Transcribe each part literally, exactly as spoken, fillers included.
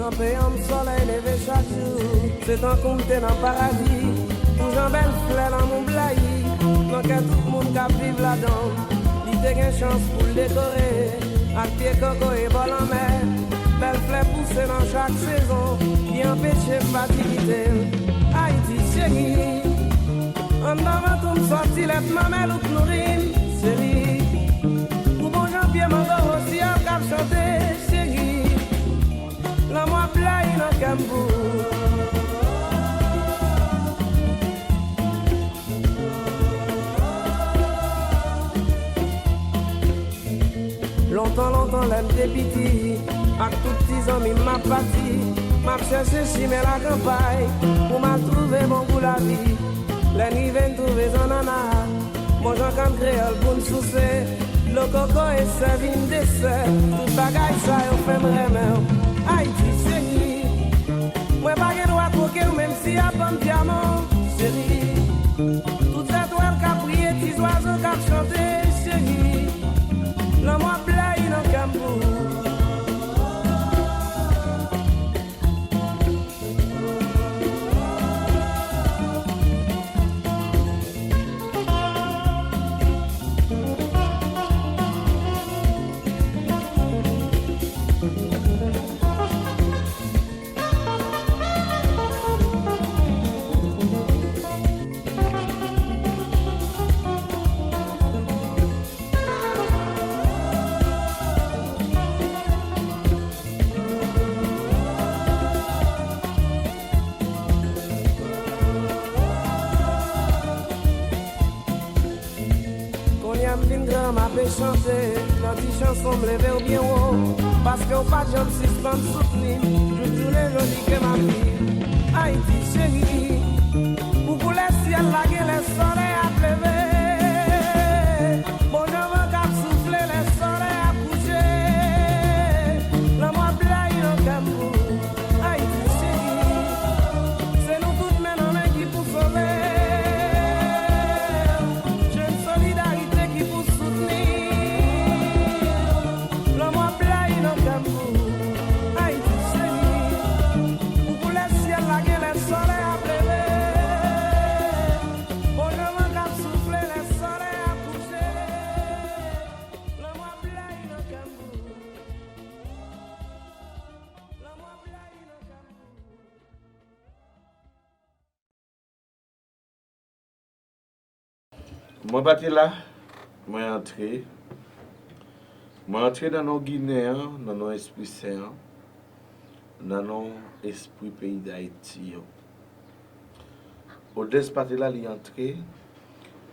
Nan peyi an, solèy leve chak jou. Se tankou m te nan paradi. Pou jan bèl flè lanmou blayi nan kè tout moun k ap viv ladan l. Li te gen chans pou l dekore ak pye koko e bò lanmè. Bèl flè pouse nan chak sezon ki anpeche m pati kite l. Ayiti cheri, anndan vant ou m sòti, lèt manmèl ou k nouri m, cheri. Pou bon jan pye mango osiyal k ap chante, cheri. Lanmou ap blayi nan kè m pou ou. Lontan, lontan, lè m te piti, ak tout ti zanmi m, m ap pati. M ap chèche chimen lakanpay pou m al twouve bon gou lavi. Lè n rive, n twouve zannanna, bon jan kann kreyòl pou n souse. Dlo koko e sèvi n desè. Tout bagay sa yo fè m renmen w. Ayiti cheri, mwen pa gen dwa twoke w, menm si y ap ban m dyaman, cheri. Tout zètwal k ap briye, ti zwazo k ap chante, cheri. Lanmou ap blayi nan kè m pou ou. Kounye a m vin gran, m ape chante. Nan ti chanson m leve w byen wo, paske w pa t janm sispann soutni m. Jouk jounen jodi ke m ap viv. Ayiti cheri, pou koulè syèl la, gen lè solèy ap leve. Bon jan van k ap soufle, lè solèy ap kouche. Lanmou ap blayi nan kè m pou ou. Ayiti cheri, se nou tout men nan men ki pou sove. Jèn solidarite ki pou soutni. Lanmou ap blayi nan kè m pou ou. Ayiti cheri, pou koulè syèl la, gen lè solèy ap leve. Bon jan van k ap soufle, lè solèy ap kouche. Lanmou ap blayi nan kè m pou ou. Lanmou ap blayi nan kè m pou ou. Mwen pa te la, mwen antre. Mwen antre nan non Ginen an, nan non Espri Sen an, nan non Espri peyi Dayiti yo. Odès pa te la, li antre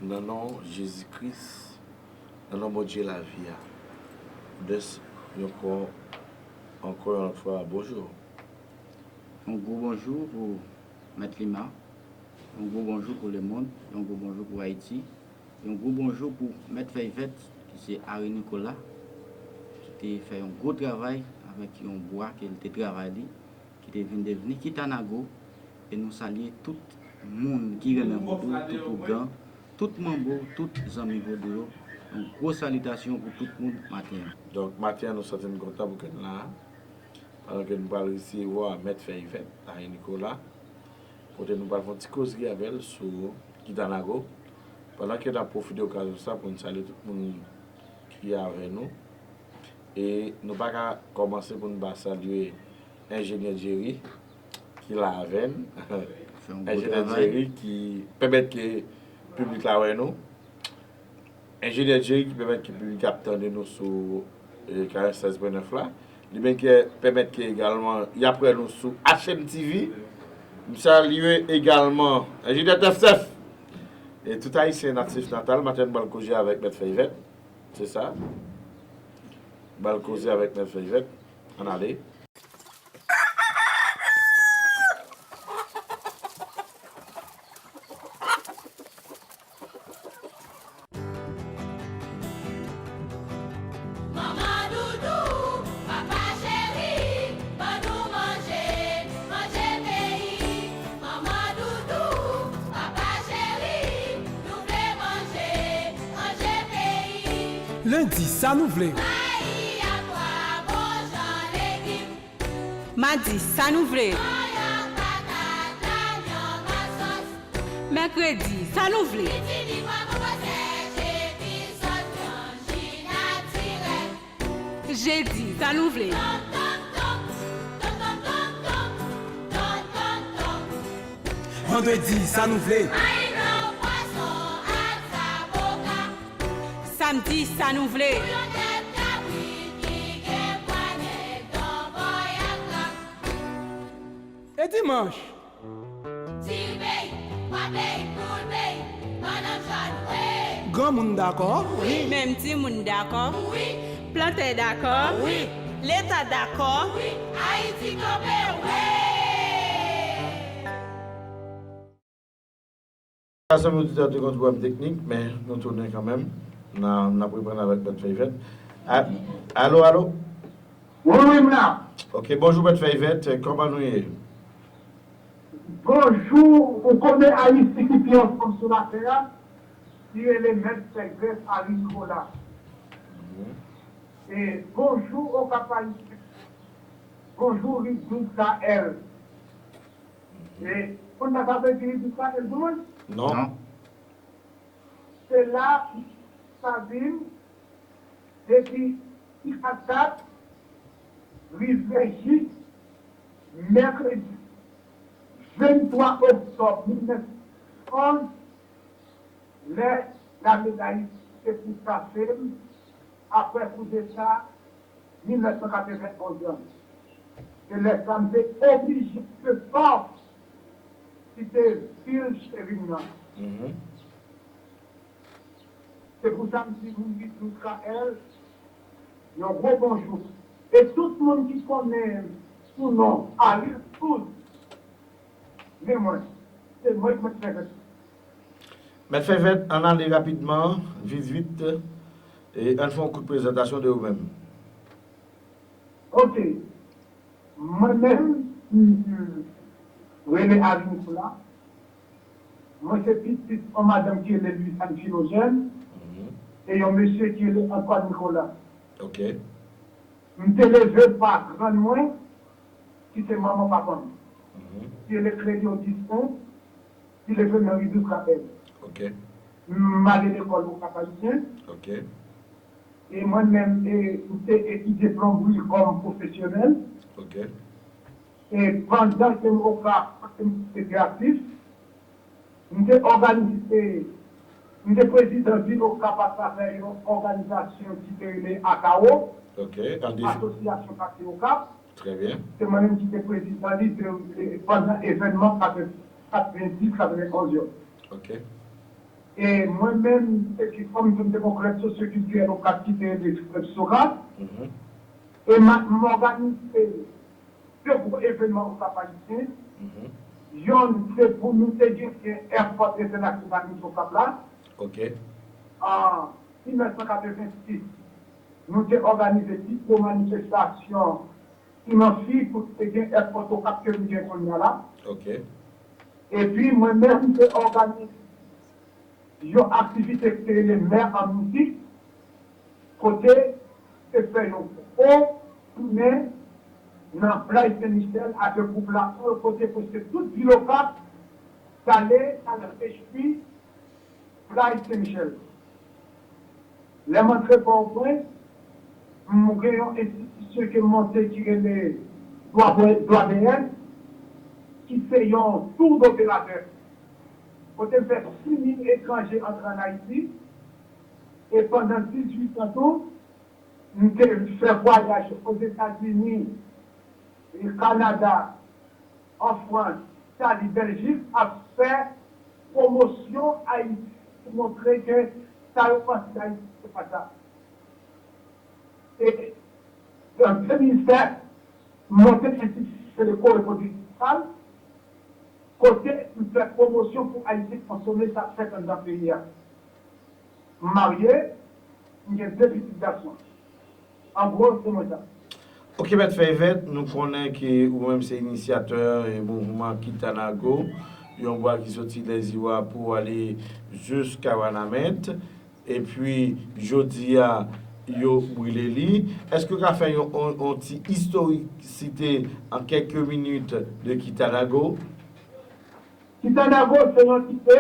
nan non Jezi Kris, nan non Bondye lavi a. Odès, yon fwa, ankò yon lòt fwa, bonjou. Yon gwo bonjou pou Mèt Lima, yon gwo bonjou pou lemonn, yon gwo bonjou pou Ayiti, yon gwo bonjou pou Mèt Fèy Vèt, ki se Harry Nicolas, ki te fè yon gwo travay avèk yon bwa ke l te travay li, ki te vin devni Kitanago, e nou salye tout moun ki renmen vodou, tout ougan, tout manbo, tout zanmi vodou yo. Yon gwo salitasyon pou tout moun maten an. Donk, maten an, nou santi n kontan pou ke n la a. Pandan ke nou pral resevwa Mèt Fèy Vèt, Harry Nicolas, kote nou pral fè yon ti kozri avè l sou Kitanago. Pandan ke n ap pwofite okazyon sa pou n salye tout moun ki avè nou. E nou pa ka kòmanse pou n pa salye Enjenyè Jerry ki la avè n. Fè yon gwo Enjenyè travay. Jerry ki pèmèt ke piblik la wè nou. Enjenyè Jerry ki pèmèt ke piblik ap tande nou sou, e, karannsenk pwen nèf la. Li menm ki pèmèt ke egalman y ap wè nou sou H M T V. M salye egalman Enjenyè Tèf Tèf. E tout Ayisyen natif natal, maten nou pral koze avèk Mèt Fèy Vèt. Se sa. Bal koze avèk Mèt Fèy Vèt. Ann ale. Manman doudou, papa cheri, ban nou manje, manje peyi. Manman doudou, papa cheri, nou vle manje, manje peyi. Lendi, sa nou vle. Mayi a twa bon jan legim. Madi, sa nou vle. Mèkredi, sa nou vle. Jedi, sa nou vle. Vandredi, sa nou vle. Samdi, sa nou vle. E dimanch? Granmoun dakò? Wi. Menm timoun dakò? Wi. Plantè dakò? Wi. Leta dakò? Wi. Ayiti kanpe, wi! Sa, zanmi oditè, te gen yon ti pwoblèm teknik, men nou tounen kanmenm. N a, n ap reprann avèk Mèt Fèy Vèt. A-, alo, alo? Wi, wi, m la. Ok, bonjou, Mèt Fèy Vèt, kòman nou ye? Bonjou, ou konnen Ayisyen ki pi anfòm sou latè a, ki rele Mèt Fèy Vèt Harry Nicolas. Mhm. E bonjou, Okap Ayisyen. Bonjou, Ridous K L. E, konn sa sa vle di, Ridous K L, pou mwen? Non. Non. Se la, sa di m, depi sis a kat rive jis mèkredi venntwa oktòb mil nèf san onz, lè lame dayiti te pouse afè m apre koudeta mil nèf san katrevenn onz lan. Se lè sa m te oblije de fòs kite vil cheri m nan. Mhm. Se pou sa m di moun ki sou K L, yon gwo bonjou. E tout moun ki konnen m sou non Aris Cruz, men mwen, se mwen ki mèt fè fèt. Mèt Fèy Vèt, ann ale rapidman, vit vit, e ann fè yon kout prezantasyon de ou menm. Ok. Mwen menm, m, m rele Harry Nicolas. Mwen se pitit yon madanm ki rele Louis Anne Philogène, mhm, e yon mesye ki rele Antoine Nicolas. Ok. M te leve pa grann mwen, ki se manman papa m, mhm, ki rele Clélie Augustin, ki leve nan Ridous K L. Ok. M ale lekòl Okap Ayisyen. Ok. E mwen menm, e, m te etidye plonbri kòm pwofesyonèl. Ok. E pandan ke m Okap, ke m te aktif, m te òganize, m te prezidan vil Okap atravè yon òganizasyon ki te rele AKAO, ok, an defi- Asosyasyon Katye Okap. Trè byen. Se mwen menm ki te prezidan li de, de, pandan evènman katrevendis, katrevenonz yo. Ok. E mwen menm, epi kòm nou te gen yon klèb sosyokiltirèl Okap ki te rele Klèb Sokrat, mhm, e m, m òganize de gwo evènman Okap Ayisyen. Mhm. Yonn, se pou nou te gen, gen èpòt entènasyonal Okap la. Ok. An mil nèf san katrevensis, nou te òganize pi gwo manifestasyon ki nan fi pou te gen èpòt Okap ke nou gen kounye a la. Ok. Epi mwen menm, m te òganize yon aktivite ki te rele Mè an Mizik, kote te fè yon gwo tounen nan plaj Sen Michèl avèk gwoup Lakòl, kote prèske tout vil Okap t ale, t al rejwi plaj Sen Michèl. Lè m antre Pòtoprens, m gen yon enstitisyon ke m monte ki rele Dwa B-, Dwa B S, ki se yon tour d'opérateur. Kote m fè sis mil etranje antre ann Ayiti, e pandan dizuit an tou, m te fè vwayaj Ozetazini, e Kanada, an Frans, Itali, Bèljik, ap fè pwomosyon Ayiti, pou montre ke sa yo panse de Ayiti, se pa sa. E an de mil sèt, m monte Enstiti Seleco Repwodiktif Sosal, kote m fè pwomosyon pou Ayiti konsome sa k fèt anndan peyi a. M marye, m gen de pitit gason. An gwo, se mwen sa. Ok, Mèt Fèy Vèt, nou konnen ke ou menm se inisyatè, e, mouvman Kitanago, yon bwa ki soti Lèziwa pou ale jiska Wanament. Epi, jodi a, yo brile li. Èske w ka fè yon, yon, yon ti istorikite an kèk minit de Kitanago? Kitanago se yon ide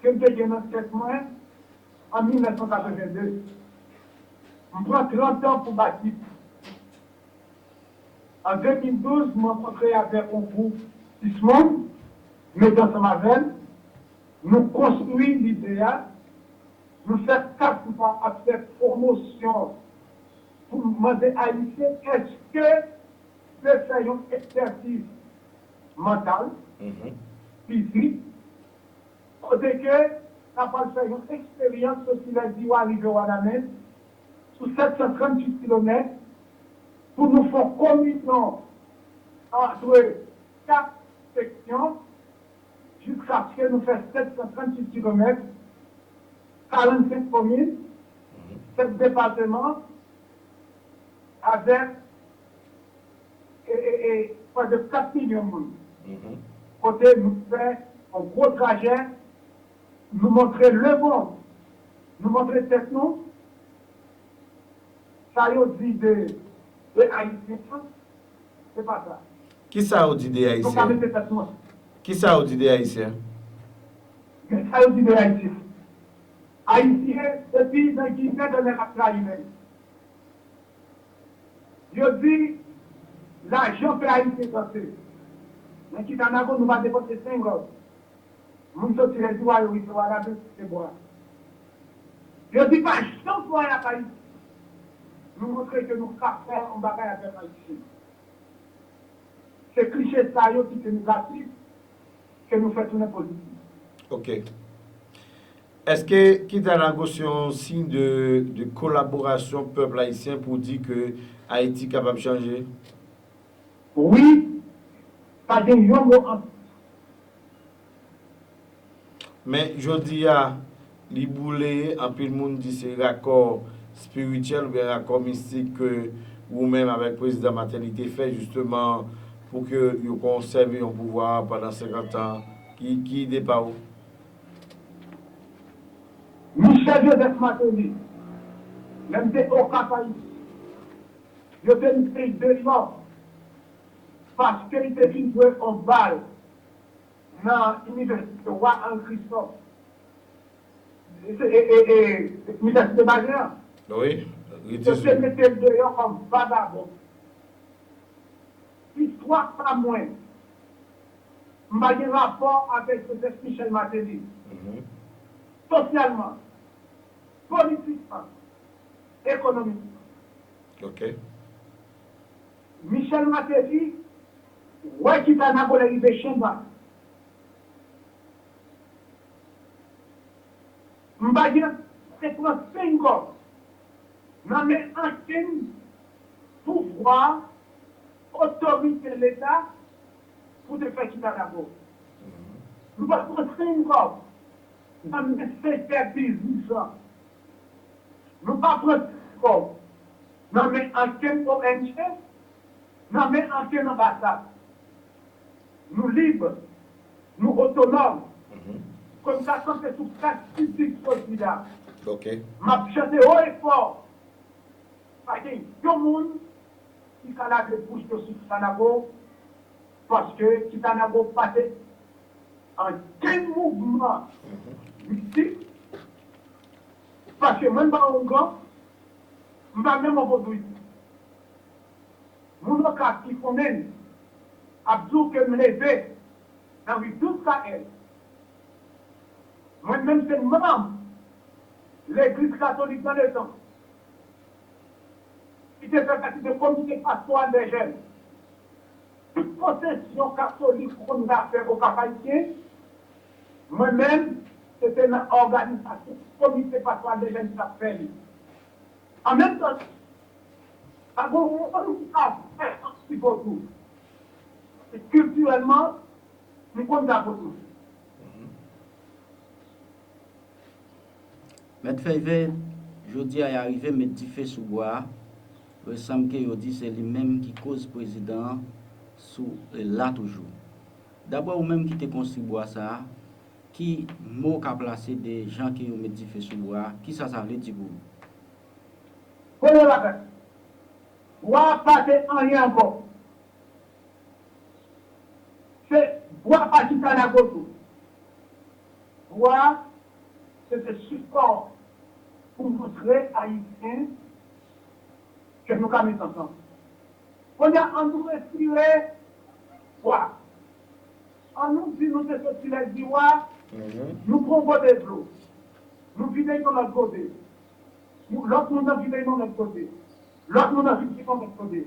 ke m te gen nan tèt mwen an mil nèf san katrevenndez. M pran trant an pou bati. An de mil douz, m rankontre avèk yon gwoup sis moun, m mete ansanm avè l, nou konstwi lide a, nou fè kat mwa ap fè pwomosyon pou mande Ayisyen èske vle fè yon egzèsis mantal, fizik, kote ke n ap al fè yon eksperyans soti Lèziwa rive Wanament sou sèt san tranntuit kilomèt pou nou fè yon kominyon antre kat seksyon jiskaske nou fè sèt san tranntuit kilomèt, karannsenk komin, sèt depatman, avèk e, e, e, pwès de kat milyon moun. Kote nou fè yon gwo trajè, nou montre lemonn, nou montre tèt nou, sa yo di de, de Ayisyen an, se pa sa. Kisa yo di de Ayisyen? Nou ka mete tèt nou ansanm. Kisa yo di de Ayisyen? Men sa yo di de Ayisyen. Ayisyen, depi nan Ginen, Daniel ap trayi nèg. Yo di, lajan fè Ayisyen danse. Nan Kitanago, nou pa depanse senk gòb. Moun soti Lèziwa, yo rive Wanament, se bwa. Yo di, pa janm pran y ak Ayiti. Nou montre ke nou ka fè yon bagay avèk Ayisyen. Se klise sa yo ki fè nou negatif, ke nou fè tounen pozitif. Ok. Èske Kitanago se yon siy de, de kolaborasyon pèp ayisyen pou di ke Ayiti kapab chanje? Wi, pa gen yon mo an plis. Men jodi a, li boule, anpil moun di se rakò espirityèl oubyen rakò mistik ke ou menm avèk Prezidan Martelly te fè jisteman pou ke yo konsève yon pouvwa pandan senkant an. Ki, ki ide pa ou? Michel Joseph Martelly, lè m te Okap Ayiti, yo te mete l deyò paske li te fin jwe yon bal nan Inivèsite Wa Henri Christophe, e, e, e, e, Inivèsite Bazen an. Wi, Yo te mete l deyò kòm vagabon. Istwa pa mwen, m pa gen rapò avèk Joseph Michel Martelly. Sosyalman, politikman, ekonomikman. Ok. Michel Martelly wè Kitanago lè rive Chenba. M pa gen, se pran senk gòb nan men ankenn pouvwa, otorite Leta pou te fè Kitanago. Nou pa pran senk kòb nan men sektè biznis lan. Nou pa pran senk kòb nan men ankenn O N G, nan men ankenn anbasad. Nou lib, nou otonòm. Kòm sa sanble sou plas piblik jodi a. M ap chante wo e fò. Pa gen yon moun ki ka lave bouch yo sou Kitanago, paske Kitanago pa te ankenn mouvman mistik, paske mwen m pa oungan, m pa menm yon vodou. Moun Okap ki konnen m ap di w ke m leve nan ri douz K L. Mwen menm se manm Legliz Katolik nan Letan ki te fè pati de Komite Pastoral dè Jèn. Tout pwosesyon katolik konn ta fè Okap Ayisyen, mwen menm, se te nan òganizasyon Komite Pastoral dè Jèn ki t ap fè li. An menm tan, pa gen yon moun ki ka fè yon ti vodou. Kiltirèlman, nou konn ta vodou. Mèt Fèyve, jodi a y arive met dife sou bwa a. Resanm ke yo di se li menm ki koz prezidan an sou la toujou. Daprè ou menm ki te konstwi bwa sa a, ki mo w ka plase de jan ke yo met dife sou bwa a, kisa sa vle di pou ou? Premye bagay, bwa pa te anyen ankò. Se bwa pa chita nan goto. Bwa se te sipò pou montre Ayisyen ke nou ka met ansanm. Kounye a, ann nou retire bwa. Ann nou di nou te soti lè di wa, nou pran yon gote dlo. Nou vide yon lòt gote. Lòt moun nan vide yon lòt gote. Lòt moun nan vide yon lòt gote.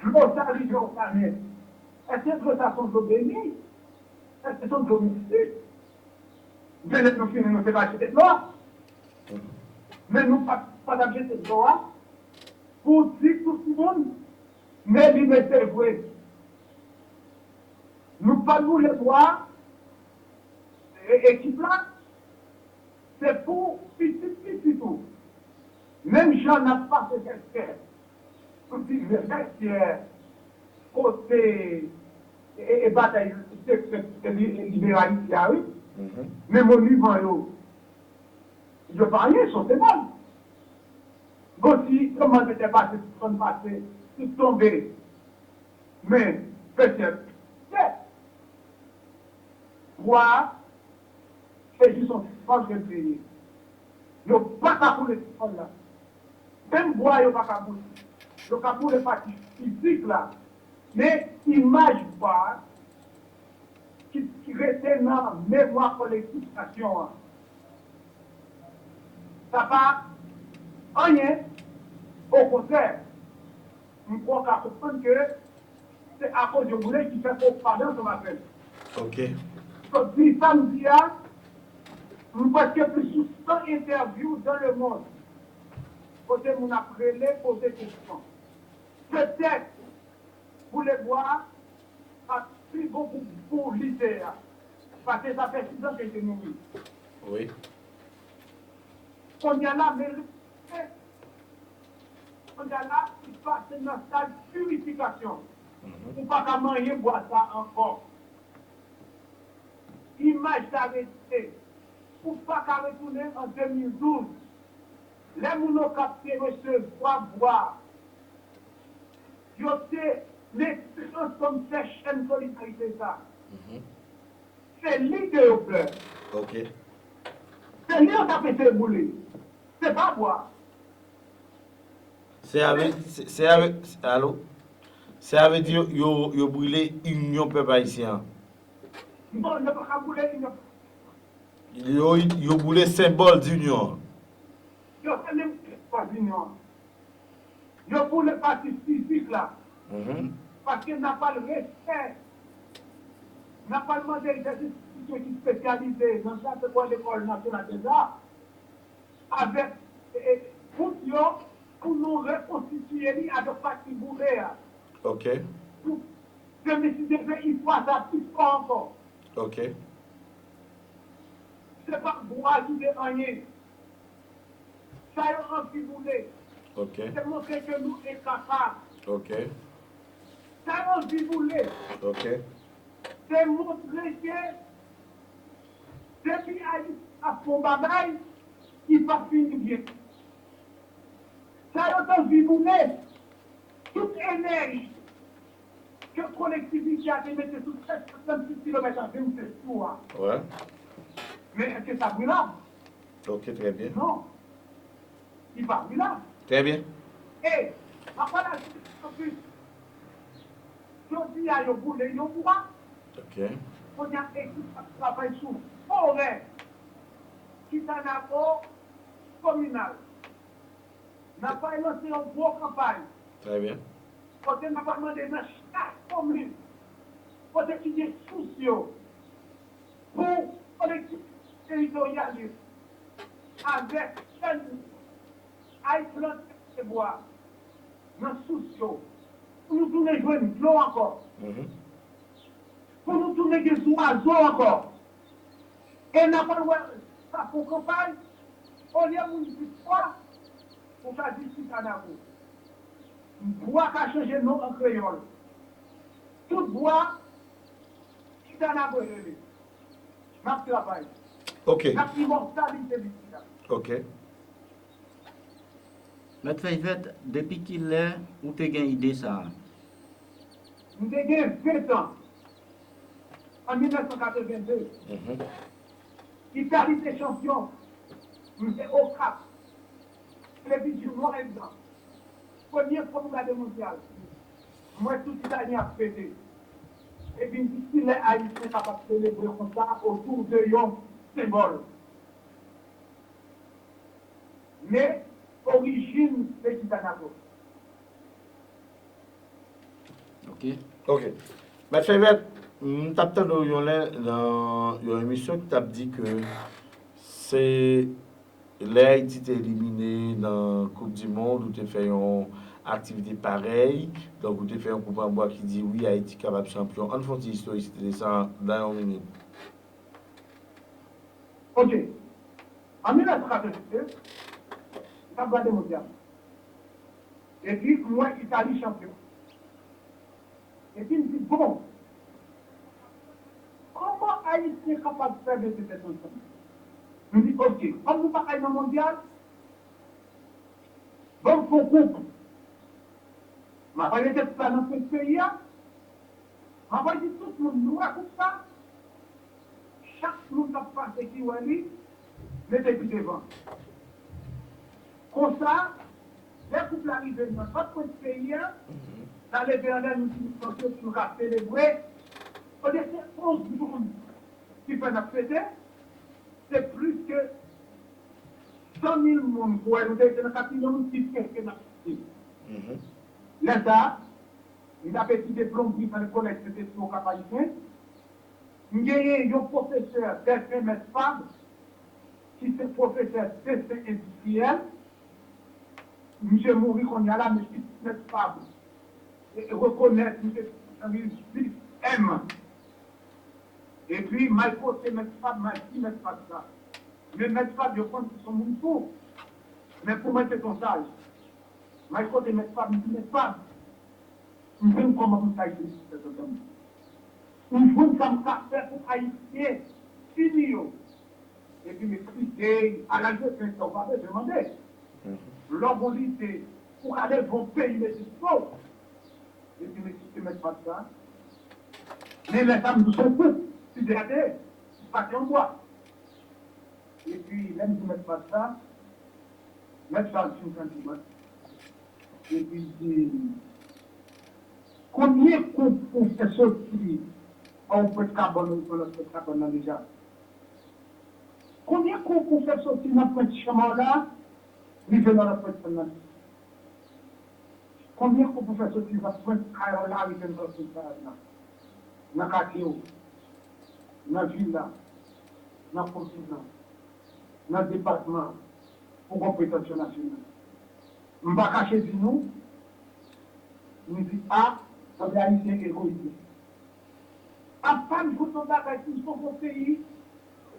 Dlo sa rive o kanè. Èske dlo sa se yon dlo beni? Èske se yon dlo mistik? Genlè nou fini, nou te ka jete dlo a. Men nou pa, pa t ap jete dlo a pou di tout moun, men li mete vre. Nou pa t boule bwa, e, ekip la, se pou pitit pitit ou. Menm jan n ap pase Vètyè, pou di Vètyè, kote, e, e, e batay sekrè, e, li, e, libere Ayiti a, wi. Men moniman yo, yo pa anyen, se yon senbòl. Bon, si kòmanditè pase, tout konn pase, tout tonbe. Men, petèt, petèt, bwa a, se jis yon senbòl ke l te ye. Yo pa ka boule senbòl la. Menm bwa yo pa ka boule. Yo ka boule pati fizik la. Men imaj bwa a ki, ki rete nan memwa kolektif nasyon an. Sa pa anyen. Okontrè, m kwè w ka konprann ke se akoz yo boule ki fè ke w pale ansanm avè l. Ok. Donk, di sa m di a, m prèske plis sou san entèvyou dans le monde kote moun ap rele, poze kesyon. Petèt, boule bwa a ap pi bon pou, pou lide a. Paske sa fè sis an ke l te mouri. Wi. Kounye a la, men, kounye a la, li pase nan stad pirifikasyon. Ou pa ka manyen bwa sa ankò. Imaj sa rete. Ou pa ka retounen an de mil douz. Lè moun Okap te resevwa bwa, yo te mete ansanm fè chèn solidarite sa. Se li ke yo pè. Ok. Se li yo t ap eseye boule. Se pa bwa. Se avè, se, se avè, alo? Se avè di yo, yo, yo brile inyon pèp ayisyen an. Non, yo pa ka boule inyon. Yo, yo boule senbòl dinyon an. Yo fè menm pa dinyon an. Yo boule pati fizik la. Paske n ap al refè, n ap al mande dèz enstitisyon ki espesyalize nan sa, se kwa Lekòl Nasyonal dè Za, avèk, e, e, tout yo, pou nou rekonstitiye li avèk pati boule a. Ok. Pou ke misye te fè istwa sa pi fò ankò. Ok. Se pa bwa ki te anyen. Sa yo anvi boule, ok, se montre ke nou enkapab. Ok. Sa yo anvi boule, ok, se montre ke depi Ayiti ap fè yon bagay, li p ap fini byen. Sa yo t anvi boule, tout enèji ke kolektivite a te mete sou sèt san trannsis kilomèt a vin se sou a. Wè. Men èske sa brilab? Ok, trè byen. Non. Li pa brilab. Trè byen. E, m ap pale a anplis. Jodi a, yo boule yon bwa. Ok. Kounye a, ekip ap travay sou forè Kitanago kominal. N ap pral lanse yon gwo kanpay. Trè byen. Kote n ap pral mande nan chak komin, kote ki gen sous yo, pou kolektif teritoryal yo, avèk jèn, al plante bwa nan sous yo, pou nou tounen jwenn dlo ankò. Pou nou tounen gen zwazo ankò. E n ap al wè sa fè yon kanpay, olye moun di bwa, ou ka di Kitanago. Bwa ka chanje non an kreyòl. Tout bwa, Kitanago rele. N ap travay. Ok. N ap imòtalize li, Kitanago. Ok. Mèt Fèy Vèt, depi kilè ou te gen ide sa a? M te gen ven tan. An mil nèf san katreven de, Itali te chanpyon. M te Okap. Epi di m yon egzanp. Premye fwa m gade mondyal, m wè tout Italyen ap fete. Epi m di, kilè Ayisyen kapab selebre konsa otou de yon senbòl? Men, orijin se Kitanago. Ok. Ok. Mèt Fèy Vèt, m t ap tande w yon lè nan yon emisyon ki t ap di ke se lè Ayiti te elimine nan Koup di Mond, ou te fè yon aktivite parèy. Donk, ou te fè yon koup an bwa ki di wi, Ayiti kapab chanpyon. Ann fè yon ti istorisite de sa nan yon minit. Ok. An mil nèf san katreven de, m t ap gade mondyal. Epi m wè Itali chanpyon. Epi m di, bon, kòman Ayisyen kapab fè mete tèt ansanm? M di, ok, kòm nou pa kay nan mondyal, ban m fè yon koup. M ap rete tout la nan pwent peyi a. M ap di tout moun, nou wè koup sa? Chak moun k ap pase ki wè li, mete pi devan. Konsa, lè koup la rive nan lòt pwent peyi a, n a leve anlè, nou di nou kontan pou nou ka selebre. Olye se onz moun ki fè n ap fete, se plis ke san mil moun k wè nou te rete nan kat milyon moun ki fè ke n ap fete. Lè sa a, m t ap etidye plonbri nan kolèj Sentespri Okap Ayisyen. M genyen yon pwofesè, dèfen Mèt Fab, ki se pwofesè desen endistriyèl. Misye mouri kounye a la, men pitit Mèt Fab rekonèt misye, li di M. Epi m al kote Mèt Fab, m al di Mèt Fab sa. Men Mèt Fab, yo konn se yon moun fou. Men pou mwen, se yon saj. M al kote Mèt Fab, m di, Mèt Fab, m jwenn kòman pou m ka ede tèt ansanm. M jwenn sa m ka fè pou Ayisyen fini yo. Epi m eksplike, a laj de ven tan, ou pa bezwen mande. Lè w gon lide, ou ka leve yon peyi, mete sou do w. Epi m eksplike Mèt Fab sa. Men lè sa m di se yon koup, ti gade, ti pati an bwa. Epi lè m di Mèt Fab sa, Mèt Fab fin tande mwen. Epi l di, konbyen koup ou fè soti anwo pwent kabann ou rive nan lòt pwent kabann nan deja? Konbyen koup ou fè soti nan pwent chanm an la, rive nan lòt pwent chanm nan? Konbyen koup ou fè soti nan pwent kay an la, rive nan lòt pwent kay an la? Nan katye w, nan vil la, nan komin nan, nan depatman, ou gon pretansyon nasyonal. M pa kache di nou, m di a, sanble Ayisyen egoyis. Apa m jwenn yon bagay pou m sove yon peyi,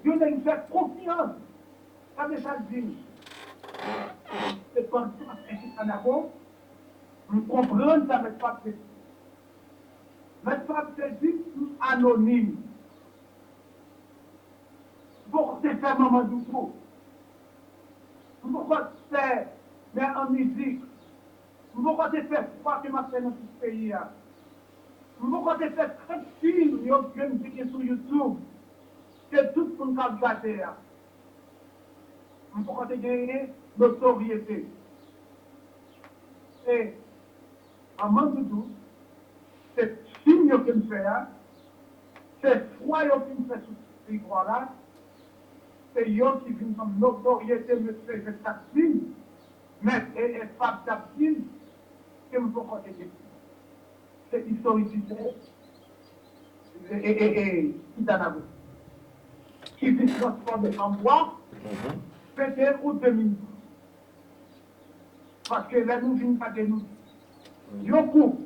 yon nèg m fè konfyans. Gade sa l di m. Se pandan m ap fè Kitanago, m konprann sa Mèt Fab te di. Mèt Fab te di m anonim. M poko te fè Manman Doudou. M poko te fè Mè an mizik. M poko te fè fwa ke m ap fè nan tout peyi a. M poko te fè trant fim yo ke m te gen sou YouTube, ke tout moun k ap gade a. M poko te genyen notoryete. E Manman Doudou, se fim yo ke m fè a, se fwa yo ke m fè sou teritwa la, se yo ki vin ban m notoryete, mesye Jacques t ap di m, Mèt e, e Fab t ap di m, ke m poko te gen. Se istorisite e, e, e, e Kitanago ki vin transfòme an bwa venteyen out de mil. Paske lè nou vin gade nou, yon koup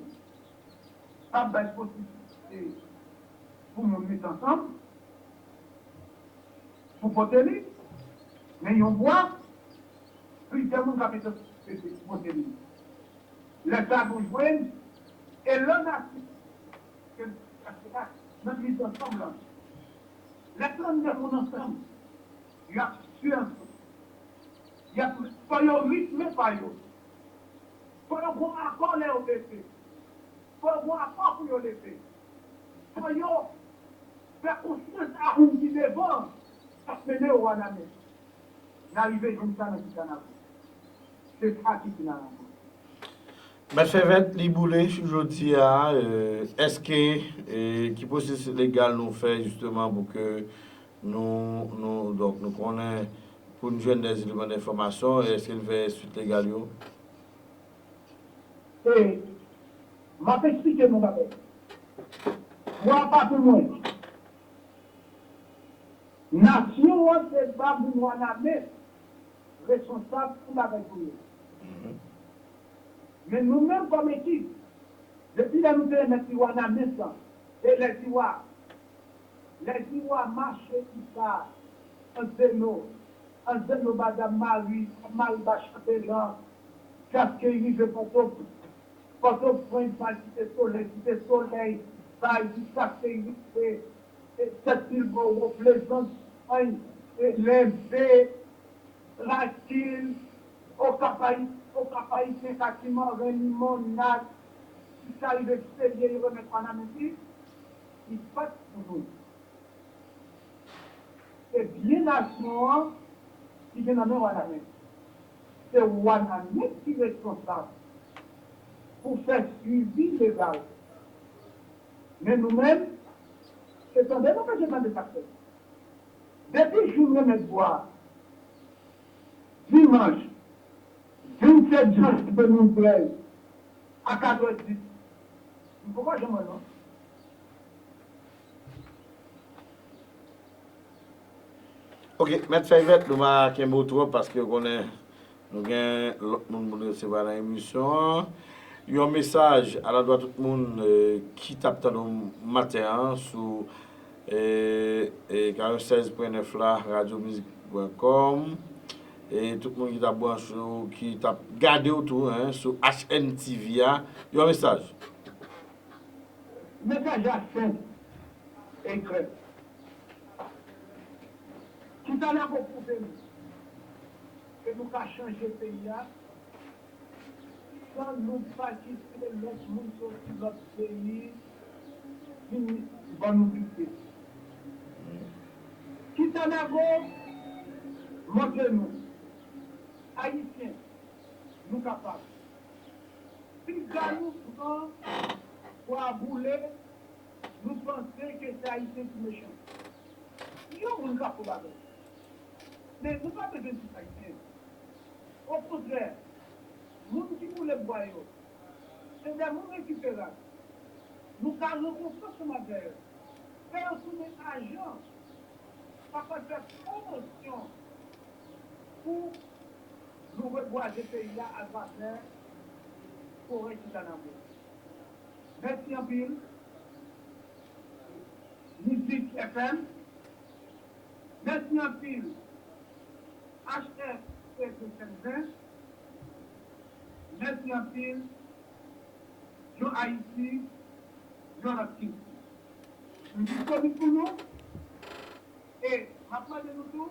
pa bay posiblite pou moun met ansanm, pou pote li, men yon bwa, plizyè moun ka met ansanm pou pote li. Lè sa nou jwenn elan natif ke nou chache a nan miz ansanm lan. Lè trannde moun ansanm, y ap swiv ansanm. Y ap fè yon ritm pa yo. Fò yo gon akò lè yo leve. Fò yo gon akò pou yo leve. Fò yo fè konfyans a moun ki devan k ap mennen yo Wanament. N a rive jwenn sa nan Kitanago. Se sa ki Kitanago. Mèt Fèvèt, li boule jodi a, èske, ki pwosesis legal nou fè jisteman pou ke nou, nou, donk, nou konnen pou n jwenn dè eleman denfòmasyon, èske n fè swit legal yo? E, m ap eksplike nou bagay. Bwa pa pou mwen. Nasyon an se ba moun Wanament responsab pou bagay pou yo. Men nou menm kòm ekip, depi lè nou te remèt li Wanament lan, e lè Ziwa, lè Ziwa mache Isa, Anzeno, Anzeno ba Dam Mari, Dam Mari ba Chanbelan, jaske rive Pòtoprens, Pòtoprens ba Site Solèy, Site Solèy ba Isa, jaske rive Tèt Pil, Bò Wo, Plezans, Lenbe, Lakil, Okap Ayisyen, Katiman, Renimon, Nas, jiska rive Seyè, yo remèt Wanament li, li pa t pou nou. Se byen nasyon an ki gen nan men Wanament. Se Wanament ki responsab pou fè swivi legal. Men nou menm, se tande nou bezwen tande sa k fèt. Depi jou m remèt bwa a, dimanch vennsèt janvye de mil trèz, a katrè dis, m poko janm wè non. Ok, Mèt Fèvèt, nou pa kenbe w twòp paske w konnen nou gen lòt moun pou n resevwa nan emisyon an. Yon mesaj aladwa tout moun ki t ap tande w maten an sou karant sèz pwen nèf la, radyo mizik pwen kòm, e tout moun ki t ap branche w, ki t ap gade w tou sou H N T V a. Yon mesaj. Mesaj la senp e klè. Kisa n ap pwouve nou ke nou ka chanje peyi a san nou pa kite lòt moun soti lòt peyi vin ban nou pite? Kitanago montre nou, Ayisyen, nou kapab. Piga nou pran bwa boule, nou panse ke se Ayisyen ki mechan. Yon moun ka fè bagay. Men nou pa bezwen tout Ayisyen. Okontrè, moun ki boule bwa yo, se de moun rekiperab. Nou ka rankontre ansanm avè yo. Fè yo tounen ajan. Sa pral fè pwomosyon pou nou rebwaze peyi a atravè forè Kitanago. Mèsi anpil. Mizik F M. Mèsi anpil. H F T V Senzen. Mèsi anpil. Yon Ayiti, yon lòt kilti. M disponib pou nou. E m ap mande nou tou,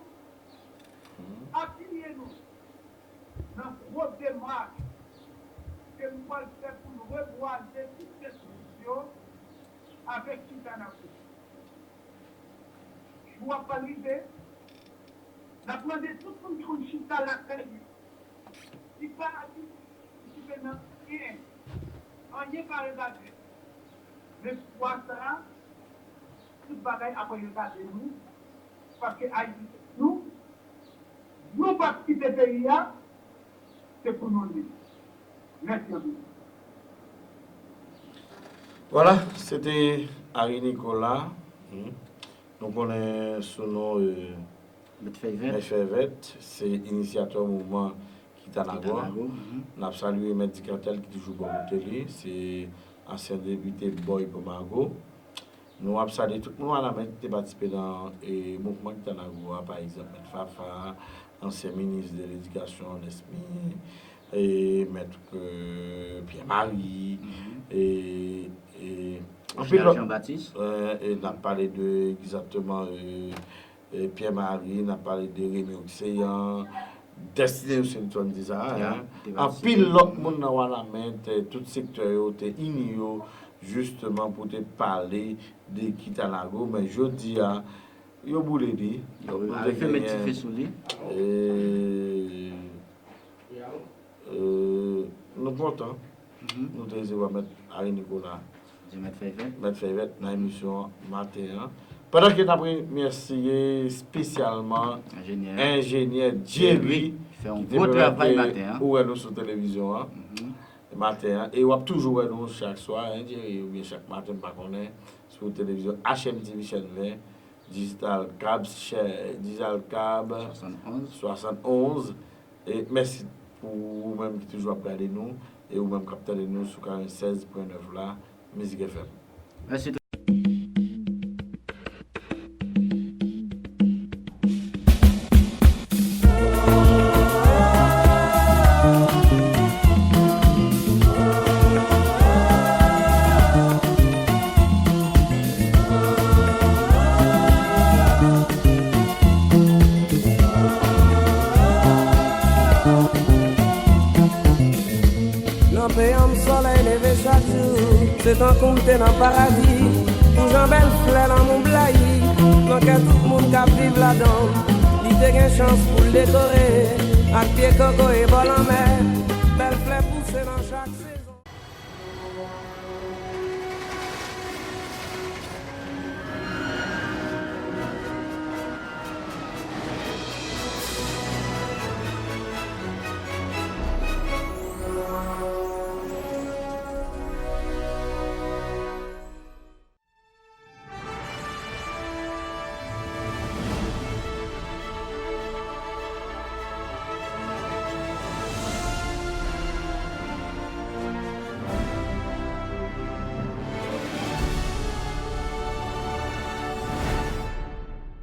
apiye nou nan gwo demach ke nou pral fè pou nou rebwaze tout tèt yo avèk Kitanago. Jou a pral rive, n ap mande tout moun ki konn chita lakay yo, ki pa abitye okipe nan anyen, anyen pa regaje. Men fwa sa a, tout bagay ap regaje nou, paske Ayiti se nou, nou p ap kite peyi a, se pou nou li. Mèsi anpil. Vwala, se te Harry Nicolas. Nou konnen sou non Mèt Fèvèt, se inisyatè mouvman Kitanago. N ap salye Mèt Dikatèl ki toujou bò kote li, se ansyen depite Bòy Pòmago. Nou ap salye tout moun Wanament ki te patisipe nan mouvman Kitanago a, pa egzanp Mèt Fafa, ansyen minis de ledikasyon Nesmy, Mèt Pyè Mari, e anpil lòt. N ap pale de egzakteman Pyè Mari, n ap pale de Remy Oxéan, Destiny Washington di sa, hein. Anpil lòt moun nan Wanament, tout sektè yo te ini yo jisteman pou te pale de Kitanago, men jodi a, yo boule li. Yo boule genyen. E, e, nou kontan. Nou te resevwa Mèt Harry Nicolas. Mèt Fèyvèt. Mèt Fèyvèt nan emisyon an maten an. Pandan ke n ap remèsye espesyalman enjenyè Jerry ki te pèmèt ke ou wè nou sou televizyon an maten an. E w ap toujou wè nou chak swa, hein, Jerry, oubyen chak maten, m pa konnen, sou televizyon H M T V chèn ven, Digital Cab, chè-, Digital Cab swasannonz. E mèsi pou ou menm ki toujou ap gade nou e ou menm k ap tande nou sou karanntsèz pwen nèf la, Mizik F M. Mèsi tou. Nan peyi m solèy leve chak jou, se tankou m te nan paradi. Pou jan bèl flè lanmou blayi nan kè tout moun k ap viv ladan l, li te gen chans pou l dekore ak pye koko e bò lanmè.